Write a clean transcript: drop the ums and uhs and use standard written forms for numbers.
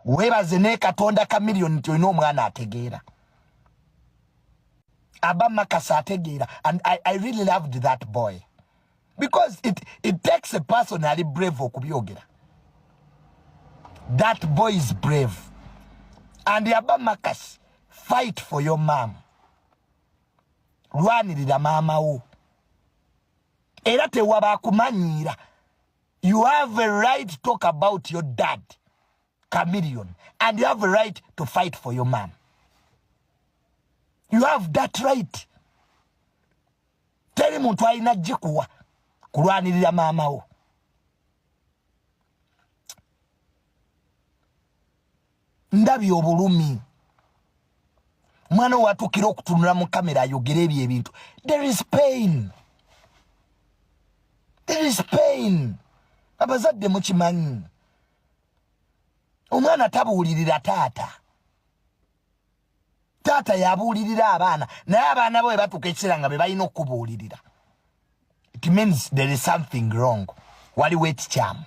Webaze ne Katonda Chameleone nti olina omwana ategeera. Aba Makasa ategeera, and I really loved that boy because it takes a person ali brave okubyogera. That boy is brave. And Aba Marcus, fight for your mom. Lwanirira maama wo, era tewaba akumanyiira. You have a right to talk about your dad Chameleone, and you have a right to fight for your mom. You have that right. Teri muntu alina gikuwa kulwanirira maama wo. Ndabye obulumi omwana watukira okutunula mu kamera ayogera ebyo ebintu. There is pain, there is pain. Abazadde mukimanyi, omwana tabuulirira taata, taata yabuulirira abaana, naye abaana bo bwe batuuka ekiseera nga be balina okubuulirira, it means there is something wrong, waliwo ekikyamu.